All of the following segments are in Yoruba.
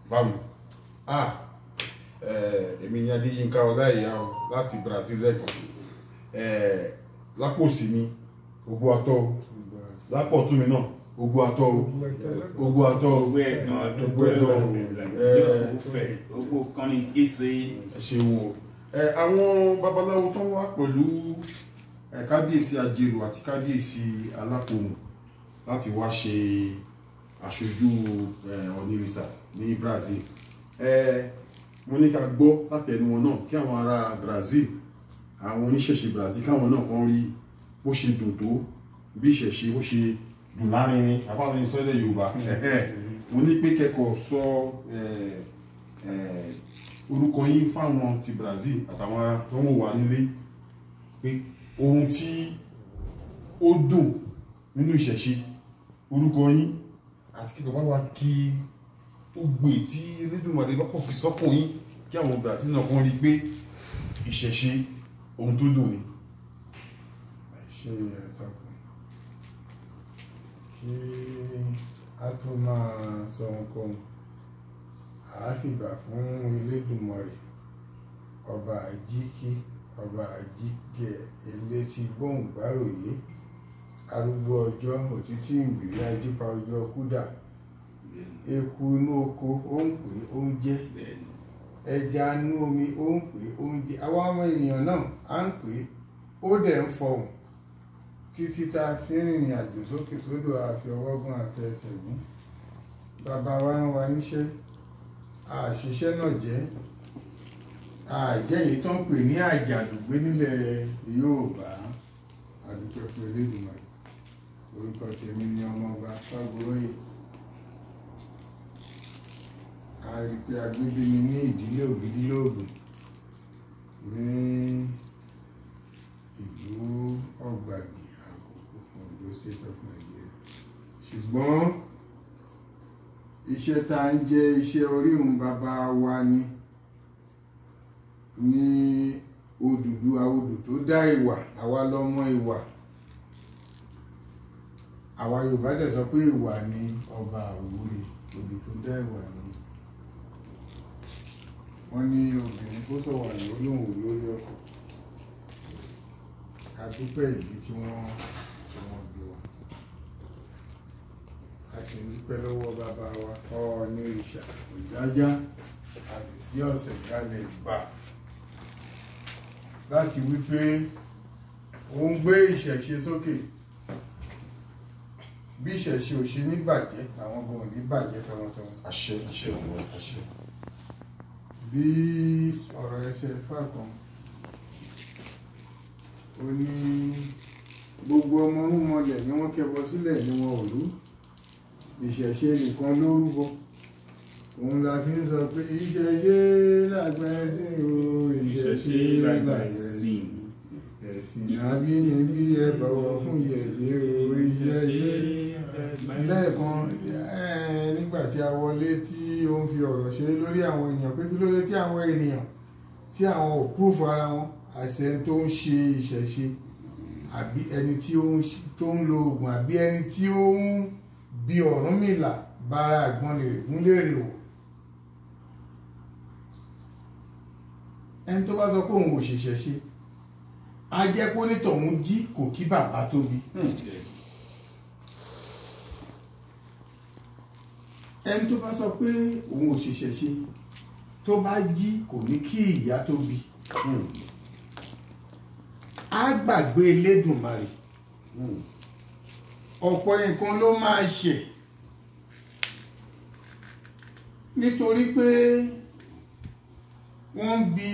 Báwo èmi ni Adéyínká Ọláìyá o láti Brazil lẹ́ẹ̀kan sí. Lápò sí mi ogbó atọ́ o, lápò ọ̀tún mi náà ogbó atọ́ o, ogbó atọ́ o, Ogbó ẹ̀dán, ogbó ẹ̀dán o. Yóò tún fẹ̀, ogbó kan ní kése. Ẹ ṣeun o. Àwọn babaláwo tó ń wá pẹ̀lú kábíyèsí Ajerò àti kábíyèsí Alápòmù láti wá ṣe aṣojú Ọ̀nìrìsà ní Brazil. Mo ní ká gbọ́ látẹnu wọn náà kí àwọn ará Brazil, àwọn oníṣẹ̀ṣe Brazil, káwọn náà kàn rí bó ṣe dùn tó, bí ìṣẹ̀ṣe bó ṣe dùn lárinrin, àbáwọn ní sọ́lẹ̀ Yorùbá. Mo ní pé kẹ́kọ̀ọ́ sọ orúkọ yín fáwọn ti Brazil àtàwọn tó ń wò wá nílé, pé ohun tí ó dùn nínú ìṣẹ̀ṣe, orúkọ yín, àti kíkọ̀ bá wa kí ó gbé tí Elédùmarè bá kọ̀ fi sọ́kùn yín kí àwọn Brazil náà kàn rí pé ìṣẹ̀ṣe ohun tó dùn ni. Ẹ ṣe àtọkùn. Kí a tó máa sọ ohunkóhun, a fìgbà fún Elédùmarè, ọba àjíkí, ọba àjígẹ̀, elétí gbóhùngbáròyé, arúgbó ọjọ́, òtítí ìgbìrí, ajípa ọjọ́ kúdà, eku inú oko ó ń pè ó ń jẹ, ẹja inú omi ó ń pè ó ń jẹ, àwa ọmọ ènìyàn náà à ń pè ó dẹ̀ ń fọhùn títí tá a fi ń rìnrìn àjò sókè sódò, àfi ọwọ́ gún àfi ẹsẹ̀ gún. Bàbá wa rán wa níṣẹ́, àṣìṣe náà jẹ́ àjẹ́ èyí tó ń pè ní àjàdùgbé nílẹ̀ Yorùbá. Àdúpẹ́ fún Elédùmarè. Orúkọ tèmi ni Ọmọọba Fágoróyè. A rí pé agbébí mi ní ìdílé Ògìdìlóògùn ní ìlú Ọ̀gbàgì, Àkókò, Ondo State of Nigeria. Ṣùgbọ́n iṣẹ́ tá ń jẹ́ iṣẹ́ orírun bàbá wa ni ní Odùduwà, odù tó dá ìwà, àwa lọ́mọ ìwà. Àwa Yorùbá dẹ̀ sọ pé ìwà ni ọba àwúre, odù tó dá ìwà ni. Wọ́n ní obìnrin kó sọ̀wà ní olóhùn lórí ọkọ. A dúpẹ́ ìbí tí wọ́n bí wa. A sì ń dúpẹ́ lọ́wọ́ bàbá wa Ọ̀ọ̀nìrìṣà Ọ̀jájá àti sí ọ̀sẹ̀ kalẹ̀ gbà láti wí pé òun gbé ìṣẹ̀ṣe sókè. Bí ìṣẹ̀ṣe ò ṣe ní bàjẹ́, àwọn gan ò ní bàjẹ́ tọmọtọmọ. Àṣẹ, àṣẹ, àṣẹ. Bí ọ̀rọ̀ ẹsẹ̀ Ifá kan, ó ní gbogbo ọmọ rúnmọlẹ̀ ni wọ́n kẹbọ sílẹ̀ ni wọn ò rú, ìṣẹ̀ṣe nìkan ló rúbọ. Òun la fi ń sọ pé ìṣẹ̀ṣe làgbà ẹ̀sìn o, ìṣẹ̀ṣe làgbà ẹ̀sìn, ẹ̀sìn àbínibí ẹ bọ̀wọ̀ fún ìṣẹ̀ṣe o, ìṣẹ̀ṣe. Lẹ́ẹ̀kan nígbà tí a wọlé tí ó ń fi ọ̀rọ̀ ṣeré lórí àwọn èèyàn pé kí ló dé tí àwọn ènìyàn tí àwọn ò púrúfù ara wọn, àṣẹ tó ń ṣe ìṣẹ̀ṣe àbí ẹni tí ó ń lo oògùn àbí ẹni tí ó ń bi Ọ̀rúnmìlà bára àgbọn lè gún léèrè wò. Ẹni tó bá sọ pé òun ò ṣèṣẹ̀ṣe, á jẹ́ pé onítọ̀hún jí kò kí bàbá tóbi. Ẹni tó bá sọ pé òun ò ṣèṣẹ̀ṣe, tó bá jí kò ní kí ìyá tóbi. Á gbàgbé Elédùmarè. Ọ̀pọ̀ nǹkan ló máa ṣe nítorí pé wọ́n ń bi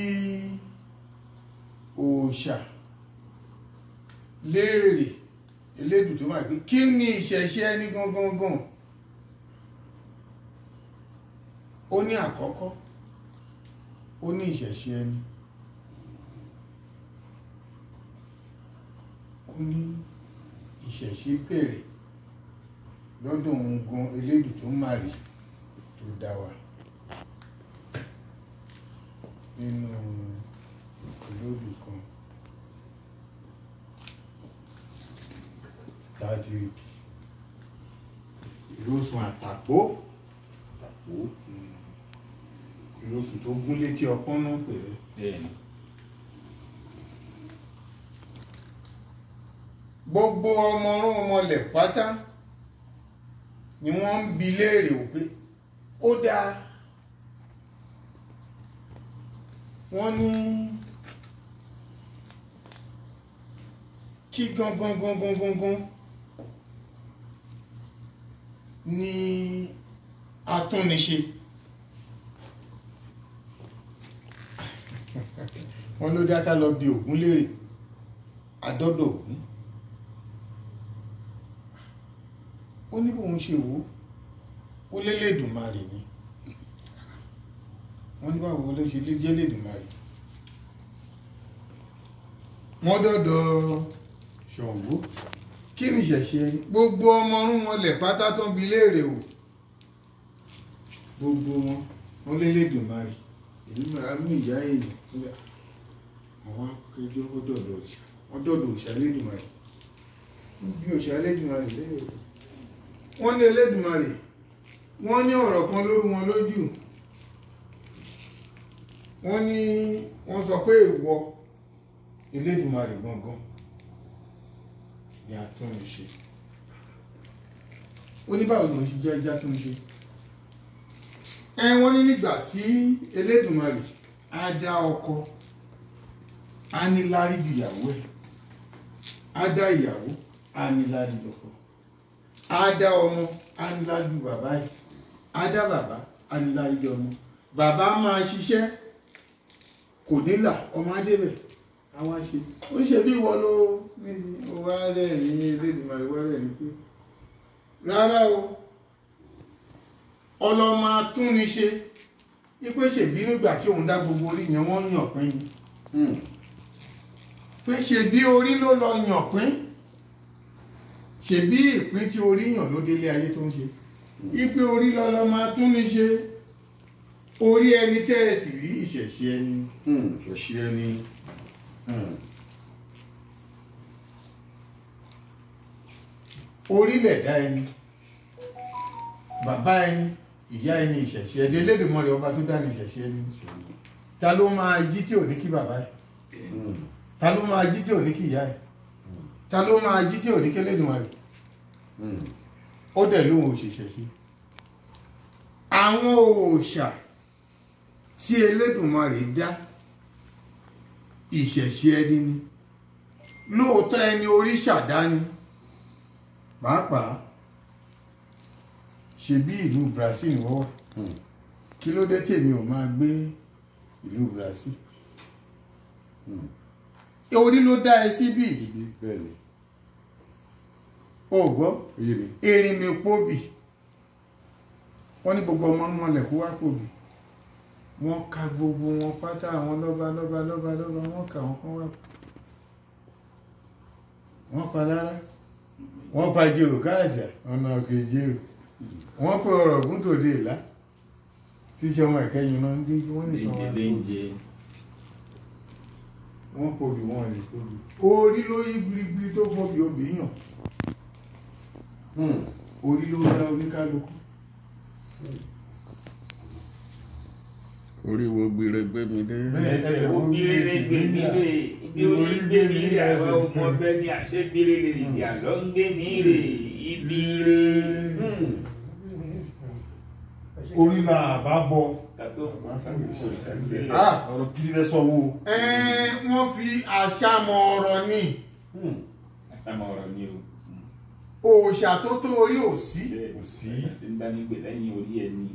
òòṣà léèrè Elédùn tó máa pé kí ni ìṣẹ̀ṣe ẹni gangan gan. Ó ní àkọ́kọ́, ó ní ìṣẹ̀ṣe ẹni, ó ní ìṣẹ̀ṣe bẹ̀rẹ̀ lọ́dọ̀ òun gan Elédùn tó máa rí tó dá wa nínú olódù kan láti ìlú Ọ̀ṣun àtàpó. Ìrosùn tó gún létí ọpọ́n náà pẹ̀lẹ́. Gbogbo ọmọ ọrún ọmọlẹ̀ pátá ni wọ́n ń bi léèrè wò pé ó dáa. Wọ́n ní kí gangan gangan gangan ní atúnniṣe. Wọ́n ló dá ká lọ bi Ògún léèrè, àdọ́dọ̀ Ògún. Ó ní bóun ṣe wò ó lélẹ́dùnmarè ni. Wọ́n ní báwo ló ṣe lè jẹ́ lẹ́dùnmarè. Wọ́n dọ́dọ̀ Ṣàngó, kí ni ìṣẹ̀ṣe ẹni? Gbogbo ọmọ ọrún wọn lẹ̀ pátá tó ń bi léèrè o, gbogbo wọn wọn lélẹ́dùnmarè. Èyí máa mú ìyá èèyàn àwọn akẹjọ ó dọ̀dọ̀ òòṣà, wọ́n dọ̀dọ̀ òòṣà Elédùmarè. Bí òòṣà Elédùmarè léèrè, wọ́n ní Elédùmarè, wọ́n ní ọ̀rọ̀ kan lórí wọn lójú. Wọ́n ní wọ́n sọ pé ìwọ Elédùmarè gangan ni atúnṣe. Ó ní báwo lòun ṣe jẹ́ ẹja túnṣe? Ẹ wọ́n ní nígbà tí Elédùmarè á dá ọkọ, á ní lárí ju ìyàwó ẹ̀, á dá ìyàwó, á ní lárí ju ọkọ, á dá ọmọ, á ní lárí ju bàbá ẹ̀, á dá bàbá, á ní lárí ju ọmọ. Bàbá máa ṣiṣẹ́ kò nílà, ọmọ á débẹ̀ á wá ṣe. Ó ń ṣe bí ìwọ ló ní wá rẹ̀ ní Elédùmarè wá rẹ̀ ní pé rárá o, ọlọ́mọ atúnniṣe wípé ṣèbí nígbà tí òun dá gbogbo orí yẹn wọ́n yàn pín ni. Pé ṣèbí orí ló lọ yàn pín, ṣèbí ìpín tí orí yàn ló délé ayé tó ń ṣe. Wípé orí lọ́lọ́mọ atúnniṣe, orí ẹni tẹ́ ẹ sì rí ìṣẹ̀ṣe ẹni. Ìṣẹ̀ṣe ẹni. Orí lẹ̀dá ẹni, bàbá ẹni, ìyá ẹni ìṣẹ̀ṣe ẹni. Elédùmarè ọba tó dá ní ìṣẹ̀ṣe ẹni. Ta ló máa jí tí ò ní kí bàbá ẹ̀? Ta ló máa jí tí ò ní kí ìyá ẹ̀? Ta ló máa jí tí ò ní kí Elédùmarè? Ó dẹ̀ lóhun òṣìṣẹ̀ṣe. Àwọn òòṣà tí Elédùmarè dá ìṣẹ̀ṣe ẹni ni. Lóòótọ́ ẹni orí ṣàdá ni. Pàápàá ṣebí ìlú Brazil wọ́n wà. Kí ló dé tèmi ò máa gbé ìlú Brazil? Orí ló dá ẹ síbí. O gbọ́, Erinmi pòbì. Wọ́n ní gbogbo ọmọ mọ̀lẹ̀ kó wá pòbì. Wọ́n ka gbogbo wọn pátá, àwọn lọ́ba lọ́ba lọ́ba lọ́ba, wọ́n kà wọ́n kán wá. Wọ́n pa lára, wọ́n pa jèrò káàsà ọ̀nà òkè jèrò. Wọ́n pe ọ̀rọ̀ ògún tòde ìlá tí í ṣe ọmọ ìkẹyìn náà ń dé. Wọ́n nìkan wá pòbì. Wọ́n pòbì, wọ́n lè pòbì. Orí ló yí gbirigbiri tó pòbì obì yàn. Orí ló dá oníkálukú. Orí wo gbire gbé mi dé. Ẹsẹ̀ wo gbire gbé mi dé. Ibi orí gbé mi rè, àwọn ọmọ ọbẹ̀ ní àṣẹ gbire lè rìn àlọ́ ń gbé mi rè ibi rè. Orí là bá bọ. Ọ̀rọ̀ kìí lẹ sọ wo. Wọ́n fi àṣàmọ̀ ọ̀rọ̀ ni. Àṣàmọ̀ ọ̀rọ̀ ni o. Òòṣà tó tó orí ò sí. Kò sí. Tí ń bá ní gbè lẹ́yìn orí ẹni.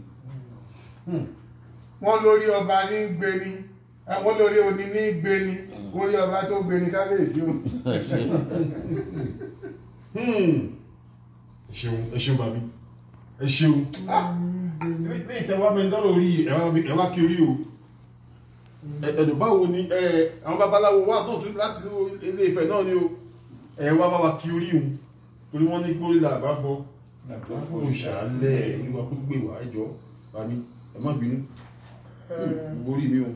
Wọ́n lórí ọba ní gbé ni, wọ́n lórí oní ní gbé ni, orí ọba tó gbé ni kábíyèsí o. Ẹ ṣeun bàbí, ẹ ṣeun. Ní ìtẹ́wá mi dọ́rọ̀ orí ẹ wá kí orí o. Ẹ̀dùn báwo ni àwọn babaláwo wà tó tún láti Ilé Ifẹ̀ náà ni o. Ẹ wá bá wa kí orí òun torí wọ́n ní gbórí là bá bọ. Òṣàlẹ̀ olúwa kó gbé wá ẹjọ́ bàmí, ẹ má bínú. Orí mi o.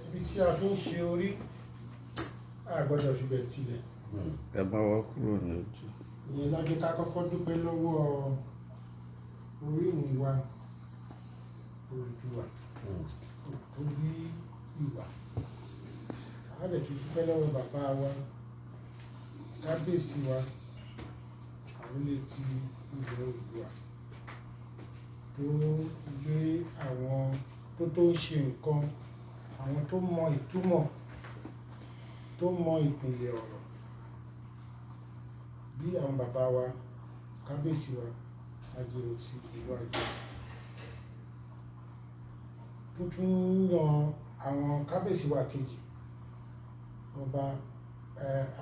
Ibi tí a fi ń ṣe orí, a gbọ́dọ̀ fi bẹ̀ tilẹ̀. Ẹ bá wa kúrò lójú. Ìyẹn lọ́jọ́ ká kọ́kọ́ dúpẹ́ lọ́wọ́ orí òun wa Oòduà tó bí ìwà. A lè tún dúpẹ́ lọ́wọ́ bàbá wa, kábíyèsí wa, àrólé ti ilẹ̀ Oòduà tó gbé àwọn tó ń ṣe nǹkan, àwọn tó mọ ìtumọ̀, tó mọ ìpìlẹ̀ ọ̀rọ̀ bí àwọn bàbá wa, kábíyèsí wa, Ajero ti ìlú Ajero, tó tún yan àwọn kábíyèsí wa kejì, ọba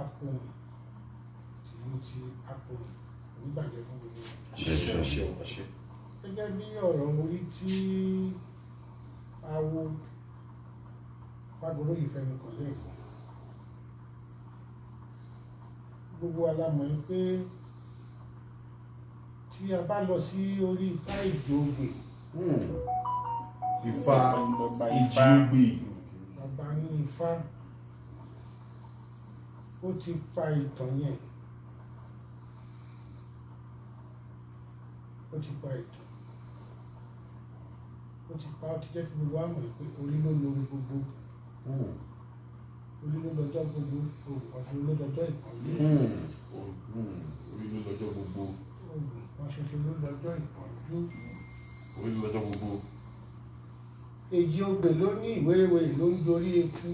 Apòmù tìlú ti Apòmù, onígbàjẹ́ fún gbogbo wa. Gẹ́gẹ́ bí ọ̀rọ̀ orí tí awo Fágoróyè fẹnu kàn lẹ́ẹ̀kan, gbogbo wa la mọ̀ pé tí a bá lọ sí orí Ifá Ìjì-Ogbè, Ifá Ìjì-Ogbè, bàbá ní Ifá, ó ti pa ìtàn yẹn, ó ti pa ìtàn, ó ti pa, ó ti jẹ́ kí gbogbo wa mọ̀ pé orí ló lórí gbogbo, orí ló lọ́jọ́ gbogbo, ọ̀ṣun ló lọ́jọ́ ìpọ́njú, orí ló lọ́jọ́ gbogbo, ọ̀ṣun ló lọ́jọ́ ìpọ́njú, orí ló lọ́jọ́ gbogbo. Èjì Ogbè ló ní ìwéréwéré ló ń dorí eku,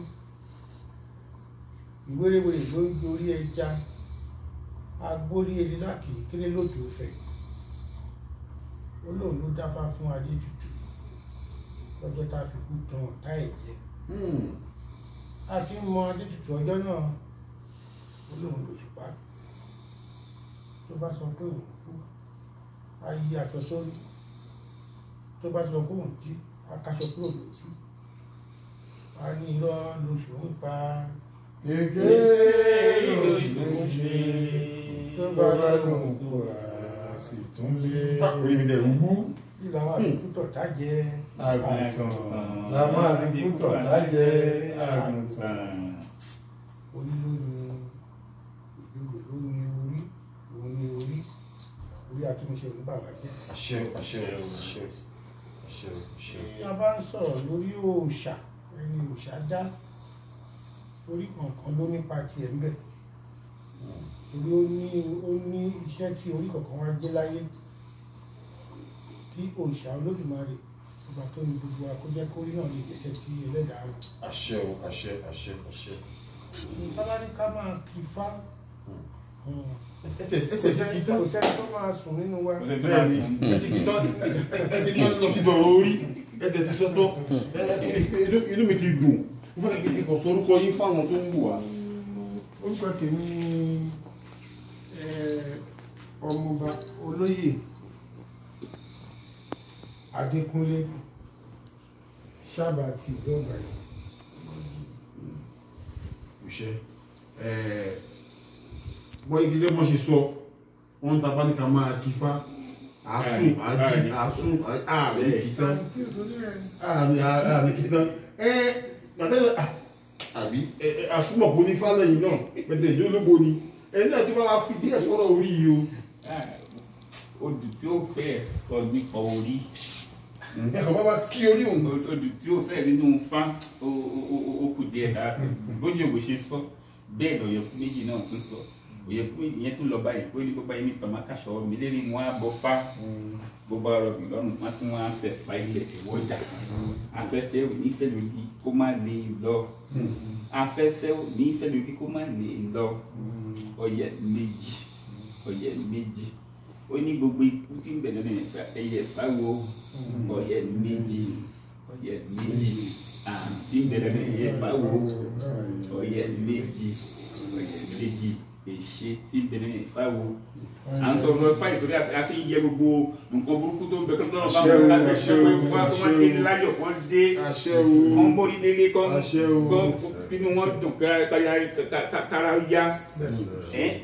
ìwéréwéré ló ń dorí ẹja, agbórí erin kì í kéré lójú Ifẹ̀. Ó lóun ló dáfá fún Adétutù lọ́jọ́ tá a fi kú tan ọ̀tá ẹ̀ jẹ. A ti ń mọ Adétutù ọjọ́ náà, ó lóun lòṣùpá. Tó bá sọ pé òun kú, á yí aṣọ sórí. Tó bá sọ pé òun jí, á káṣọ kúrò lójú. A ní irọ́ lóṣù ń pa. Èké lóṣù ń ṣe, tó bá lóun kú, a sì tún lé. Orí mi dẹ̀ ń wú. Kí la máa fi kú tọ̀tá jẹ? Àgùntàn la máa fi kú tọ̀tá jẹ, àgùntàn. Orí ló ní Ìjì-Ogbè ló ní orí, òun ní orí, orí àtúnṣe òun bàbá jẹ́. Àṣẹ àṣẹ àṣẹ àṣẹ àṣẹ. Tí a bá ń sọ̀rọ̀ lórí òòṣà, ẹni òòṣà dá, orí kọ̀ọ̀kan ló nípa tiẹ̀ ń bẹ̀. Torí ó ní iṣẹ́ tí orí kọ̀ọ̀kan wá jẹ́ láyé. Kí òòṣà Olódùmarè ọba tó ní gbogbo wa kó jẹ́ kórí náà lè jẹ́ṣẹ́ tí ẹlẹ́dàá rẹ̀. Àṣẹ o, àṣẹ àṣẹ àṣẹ. Sábà ní ká máa kí Ifá. Ẹ ti kí tán. Kò sẹ́ni tó máa sùn nínú wa. Bẹ́ẹ̀ni, ẹ ti kí tán, ẹ ti kí lọ síbi ọ̀rọ̀ orí, ẹ tẹ̀ ti sọ́tọ̀, inú mi ti dùn. Mo fẹ́ kí n kàn sọ orúkọ yín fáwọn tó ń wò wá. Orúkọ tèmi ọmọọba olóyè Adékúnlé Ṣábà ti ìlú Ọ̀gbàyí. Òṣè wọ́n igi jẹ́ bọ́n ṣe sọ, wọ́n ń ta bá ní ká máa kí Ifá, àásùn àájí àásùn ààrẹ kìtàn, ààrẹ kìtàn. Gbàtẹ́ àbí àsúmọ̀pọ̀ ní Ifá lẹ́yìn náà, pẹ̀tẹ̀ ìjọ ológo ni. Ẹni náà ti bá wa fi díẹ̀ sọ̀rọ̀ orí yìí o. Odù tí ó fẹ́ sọ nípa orí. Ẹ̀kọ́ bá wa kí orí òun. Odù tí ó fẹ́ nínú Ifá ó kù díẹ̀ káàtó. Bójú ògbó ṣe sọ, bẹ́ẹ̀ lọ̀yẹ̀kú méjì náà tún sọ. Òyẹ̀kú méjì yẹn tún lọ báyìí pé ní bọ́bá yìí ní tọ̀mákàṣọ mi lérí wọn á bọ́ fá. Bó bá rọ̀ mí lọ́rùn, wọ́n tún wá tẹ̀ pa ilẹ̀ ìwọ́jà. Afẹ́fẹ́ ò ní fẹ́ lógi kó má lè lọ. Afẹ́fẹ́ ò ní fẹ́ lógi kó má lè lọ. Ọ̀yẹ̀ méjì, ọ̀yẹ̀ méjì. Ó ní gbogbo ikú tí ń bẹ lọ́nà ẹyẹ fáwo. Ọ̀yẹ̀ méjì, ọ̀yẹ̀ méjì. Àrùn tí ń bẹ lọ́nà ẹyẹ fáwo. Ọ̀yẹ̀ méjì, ọ̀yẹ̀ méjì. Èṣe tí ń bẹ lọ́nà ẹyẹ fáwo. À ń sọ̀rọ̀ Ifá ìtorí a fi ń yẹ gbogbo nǹkan burúkú tó ń bẹ kí Ọlọ́run bá wọn ká bẹ ṣe pé wọ́n á dé láyọ̀, wọ́n dé kán mórí délé, kán kínú wọn dùn kára yá.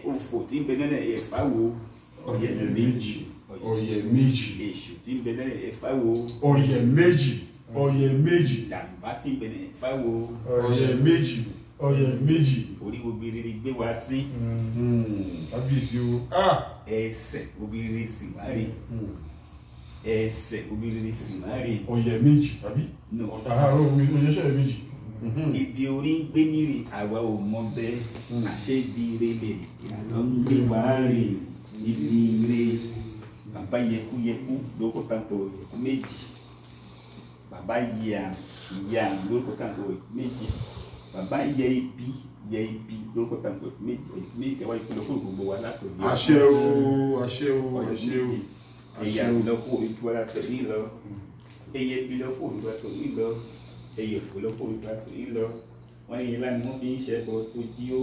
Òfò tí ń bẹ lọ́nà ẹyẹ fáwo. Ọ̀yẹ̀ méjì, ọ̀yẹ̀ méjì. Èṣù tí ń bẹ lọ́nà ẹyẹ fáwo. Ọ̀yẹ̀ méjì, ọ̀yẹ̀ méjì. Jàǹbá tí ń bẹ lọ́nà ẹyẹ fáwo. Ọ̀yẹ̀ méjì, ọ̀yẹ̀ méjì. Orí wo bi rere gbé wa sí. Kábíyèsí o. Ẹsẹ̀ wo bi rere sì wá rí. Ẹsẹ̀ obìnrin sì máa rè. Ọ̀yẹ̀ méjì àbí? Ọ̀yẹ̀ṣẹ̀ méjì. Ibi orí ń gbé nírè àwa ò mọ bẹ́ẹ̀, àṣé ibi ire lè ìyàtọ̀ ń gbé wá rè. Ibi ire bàbá yẹkúyẹkú lórúkọ táǹpọ̀ òyẹ̀kú méjì. Bàbá yẹ ìyá lórúkọ táǹpọ̀ òyẹ̀kú méjì. Bàbá yẹ ibi yẹ ibi lórúkọ táǹpọ̀ òyẹ̀kú méjì. Òyẹ̀kú méjì kẹwàá ìpínlẹ̀ fún gbogbo wa látòdì. Àṣẹ o, àṣẹ o, àṣẹ o. Ẹyà lọ́kọ̀ ojú wa látòdì lọ. Ẹyẹ ibi lọ́kọ̀ ojú wa látòdì lọ. Ẹyẹ òfò lọ́kọ̀ ojú wa látòdì lọ. Wọ́n ní ilá ni wọ́n fi ń ṣẹbọ tó jí ó.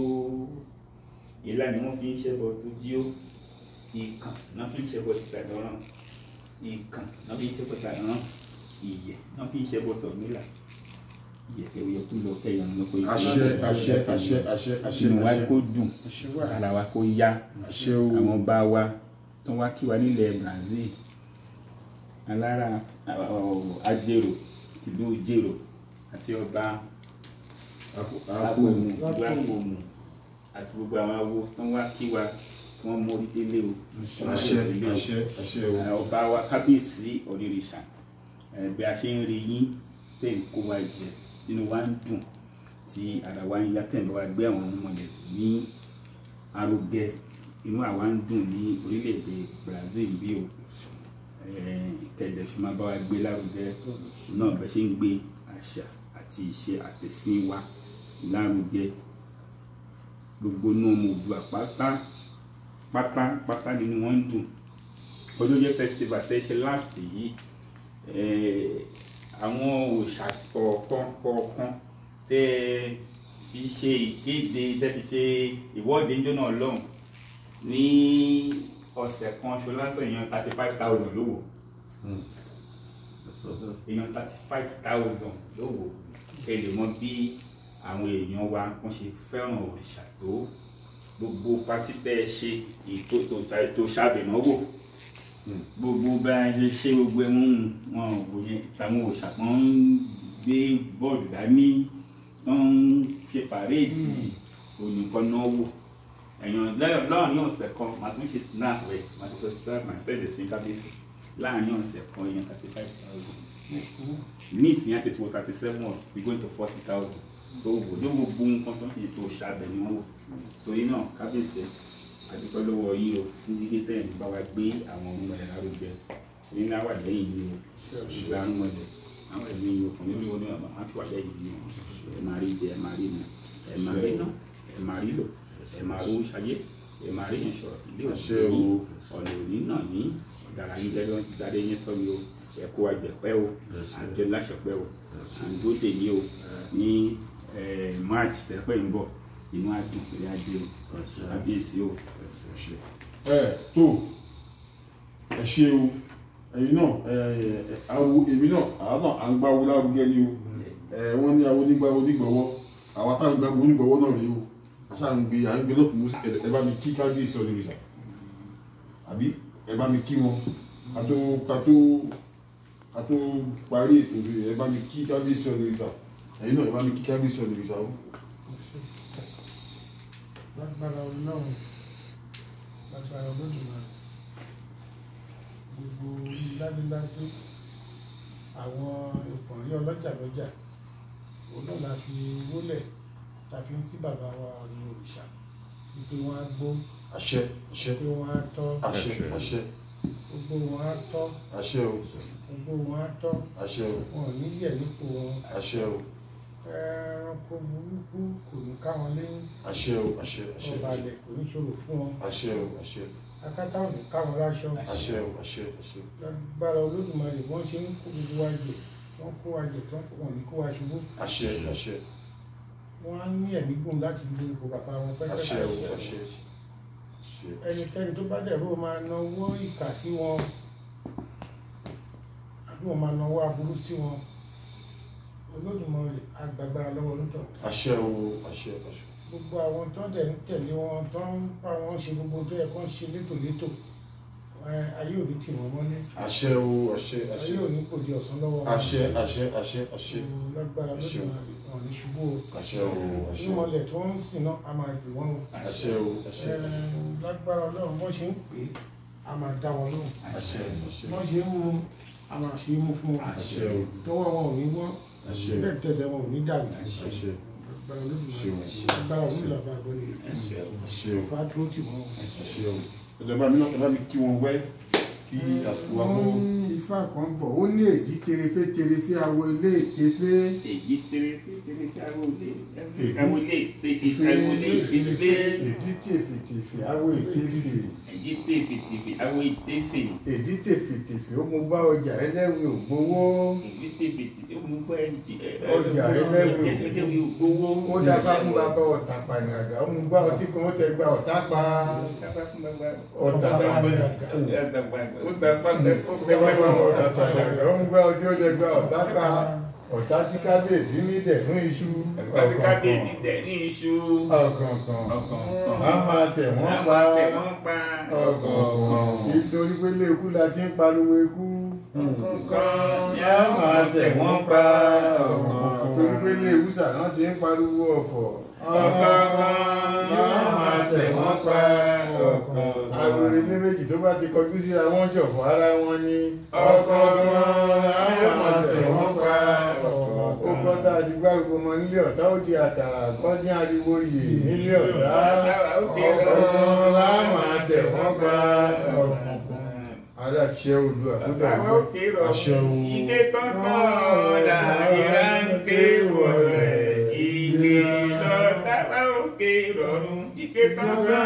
Ilá ni wọ́n fi ń ṣẹbọ tó jí ó. Ìkàn náà fi ń ṣẹbọ tìta lọ́rùn. Ìkàn náà fi ń ṣẹbọ tìta lọ́rùn. Ìyẹ̀ náà fi ń ṣẹbọ tọ̀mílà. Ìyẹ̀ kẹwìyẹ kú lọ kẹyàn lọ́kọ̀ ìkú. Àṣẹ àṣẹ àṣẹ àṣẹ àṣẹ. Inú wa kó dùn, ara wa kó yá. Àṣẹ o. Àwọn bá wa tó wá kí wa nílẹ̀ Brazil, alára Ajérò tìlú Jèrò àti ọba Apòmù tìlú Apòmù àti gbogbo àwọn awo tó wá kí wa kí wọ́n mórí délé o. Àṣẹ àṣẹ àṣẹ o. Ọba wa kábíyèsí Onírìṣà, bí a ṣe ń rí yín tẹ̀ ń kó wa jẹ, tínú wa ń dùn, tí ara wa ń yá, tẹ̀ ń bá wa gbé àwọn ọmọlẹ̀ ní arugẹ, inú àwa ń dùn ní orílẹ̀-èdè Brazil bí o. Kẹ̀dẹ̀ fi máa bá wa gbé lárugẹ náà bẹ́ẹ̀ ṣe ń gbé àṣà àti ìṣe àtẹ̀sìn wa lárugẹ. Gbogbo inú ọmọ Oòduà pátá pátá pátá nínú wọn ń dùn. Ọdún festival tẹ́ ṣe last yìí, àwọn òòṣà kọ̀ọ̀kan kọ̀ọ̀kan tẹ́ fi ṣe ìkéde, tẹ́ fi ṣe ìwọ́de ńjọ́ náà lọ́hùn ní ọ̀sẹ̀ kan ṣo lásán, èèyàn 35,000 ló wò. Èèyàn 35,000 ló wò. Kẹ́ lè mọ bí àwọn èèyàn wa wọ́n ṣe fẹ́ràn òrìṣà tó. Gbogbo pátí tẹ́ ẹ ṣe ètò tó ṣàbẹ̀náwò, gbogbo bá a ṣe ṣe gbogbo ẹ̀wọ̀n wọn ò yẹn, àwọn òòṣà kan ń gbé bọ́ọ̀lù dání, wọ́n ń ṣe pàréèdì onìkan náà wò. Èèyàn láàrin ọ̀sẹ̀ kan màá tún ṣe snap rẹ̀, màá tún ṣe snap màá send sí kábíyèsí. Láàrin ọ̀sẹ̀ kan èèyàn 35,000. Ní ìsìn àti tiwọ 37 we going to 40,000 tó wò ní gbogbo nǹkan tó ń ṣe tó ṣàbẹ̀ ni wọ́n wò. Torí náà kábíyèsí, a dúpẹ́ lọ́wọ́ yín o fún dídé tẹ̀ ń bá wa gbé àwọn ọmọlẹ̀ lárugẹ. Ní náà wà lẹ́yìn yín o, ìgbà ọmọlẹ̀ àwọn ẹ̀mí yín o kàn nínú ìwọ náà máa fi wà lẹ́yìn yín o. Ẹ máa rí jẹ, ẹ máa rí mu, ẹ máa rí ná, ẹ máa rí lò, ẹ máa rówó ṣayé, ẹ máa rí ìṣọ̀rọ̀ ilé òní ọ̀nà òní náà ní ọ̀dàrà yín lẹ́yìn dáadé yín sọ mi o. Ẹ kó wa jẹ̀pẹ́ o, àjọ láṣẹpẹ́ o, à ń dúró dè yín o ní March tẹ́pẹ́ ń bọ̀. Inú adùn pẹ̀lú adé o, kábíyèsí o. Ẹ tó ẹ ṣe o, ẹ̀yin náà awo èmi náà àwa náà à ń gbáwo lárugẹ ni o. Wọ́n ní awo nígbà onígbọ̀wọ́, àwa tá à ń gbáwo onígbọ̀wọ́ náà rèé o. Àṣà ń gbé à ń gbé lọ́kùnrin mú. Ẹ bá mi kí kábíyèsí Onírìṣà, àbí ẹ bá mi kí wọn ká tó ká tó ká tó parí ètò. Ẹ bá mi kí kábíyèsí Onírìṣà, ẹ̀yin náà ẹ bá mi kí kábíyèsí Onírìṣà o. Lágbára Ọlọ́run, lágbára Olódùmarè, gbogbo ládéládé àwọn ìpọ̀nrí ọlọ́jà lọ́jà òun náà la fi wólẹ̀ ta fi ń kí bàbá wa Ọ̀ọ̀ni òrìṣà wípé wọ́n á gbó. Àṣẹ àṣẹ. Pé wọ́n á tọ́. Àṣẹ àṣẹ. Gbogbo wọn á tọ́. Àṣẹ o. Gbogbo wọn á tọ́. Àṣẹ o. Wọn ò ní yẹ̀ nípò wọn. Àṣẹ o. Ẹranko burúkú kò ní ká wọn lẹ́yìn. Àṣẹ o, àṣẹ àṣẹ. Ọba alẹ̀ kò ní ṣòro fún wọn. Àṣẹ o, àṣẹ. Akátá ò ní ká wọn láṣọ. Àṣẹ o, àṣẹ àṣẹ. Lágbára Olódùmarè, wọ́n ṣe ń kó gbogbo wa jẹ, wọ́n kó wa jẹ tán, wọn ò ní kó wa ṣubú. Àṣẹ àṣẹ. Wọ́n á ní ẹ̀mí gùn láti lo ipò bàbá wọn pẹ́pẹ́. Àṣẹ o, àṣẹ àṣẹ. Ẹnikẹ́ni tó bá dẹ̀rọ máa nawọ́ ìkà sí wọn àbí wọn máa nawọ́ aburú sí wọn, Olódùmarè á gbàgbára lọ́wọ́ onítọ̀hún. Àṣẹ o, àṣẹ àṣẹ. Gbogbo àwọn tó ń dẹ̀ ń tẹ̀lé wọn, tó ń bá wọn ṣe gbogbo tó yẹ kó ń ṣe létòlétò, ayé ò ní tì wọ́n mọ́lé. Àṣẹ o, àṣẹ àṣẹ. Ayé ò ní kò di ọ̀sán lọ́wọ́ wọn. Àṣẹ àṣẹ àṣẹ àṣẹ. Lágbára Olódùmarè, wọn ò ní ṣubú o. Àṣẹ o, àṣẹ. Ìmọ̀lẹ̀ tó ń sìn náà a máa gbè wọ́n o. Àṣẹ o, àṣẹ. Lágbára Ọlọ́run, bọ́n ṣe ń pè é a máa dá wọn lóhùn. Àṣẹ àṣẹ. Bọ́n ṣe ń mu A máa ṣe é mú fún wọn. Àṣẹ o. Tọwọ́ wọn ò ní wọ́. Àṣẹ. Bẹ́ẹ̀ tẹsẹ̀ wọn ò ní dàrú. Àṣẹ. Agbára Olódùmarè, agbára Ọ̀rúnmìlà bá gbọ́ ní Àṣẹ o. Àṣẹ o. Ifá dúró tì wọ́n. Àṣẹ o. Ìjọba mi náà ẹ bá mi kí wọn wẹ́ kí àsìkò wa kó. Wọ́n ní ifá kan bọ̀, ó ní èjì terefe terefe awo ilé ètefe. Èjì terefe terefe awo ilé awo ilé ètefe awo ilé ètefe. Èjì tèfètèfè awo ètefe. Èjì tèfètèfè awo ètefe. Èjì tèfètèfè ó mú bá ọjà ẹlẹ́wìn ògbówó. Èjì tèfètèfè ó mú bá ọjà ẹlẹ́wìn ẹlẹ́wìn ògbówó. Ó dábàá fún bàbá ọ̀tà pànìyàgà, ó mú bá ọtí kan ó tẹ gba ọ̀tá pa. Ọ̀tà pànìyàgà. Ọ̀tà pànìyàgà ó mú bá ọtí ó tẹ gba ọ̀tá pa. Ọ̀tá tí kábíyèsí ní dẹ̀rún iṣu. Ọ̀tá tí kábíyèsí dẹ̀rún iṣu. Ọ̀kọ̀ọ̀kan. A máa tẹ̀ wọ́n pa. Ọ̀kọ̀ọ̀kan. Nítorí pé ilé ikú la ti ń pariwo ikú. Ọ̀kọ̀ọ̀kan. A máa tẹ̀ wọ́n pa. Ọ̀kọ̀ọ̀kan. Torí pé ilé ìwúsà náà ti ń pariwo ọ̀fọ̀. Ọ̀kọ̀ọ̀kan. A máa tẹ̀ wọ́n pa. Ọ̀kọ̀ọ̀kan. Àwòrán ilé méjì tó bá ti kọjú síra wọ́n ṣọ̀fọ̀ ara wọn ni. Ọ̀kọ̀ọ̀kan. A máa tẹ̀ wọ́n pa. Ó gbọ́ tá a ti gbárùkù mọ nílé ọ̀tá ó di àkàrà gbọ́dín ariwo yè nílé ọ̀tá. Ọ̀kọ̀ọ̀kan la máa tẹ̀ wọ́n pa. Ọ̀kọ̀ọ̀kan. Aláṣẹ Oòduà kó dàrú. Àṣẹ o. Ike tọ́tọ́ làyíra ń ké wọlé. Ike lọ́tà bá òkè rọrùn. Ike tọ́tọ́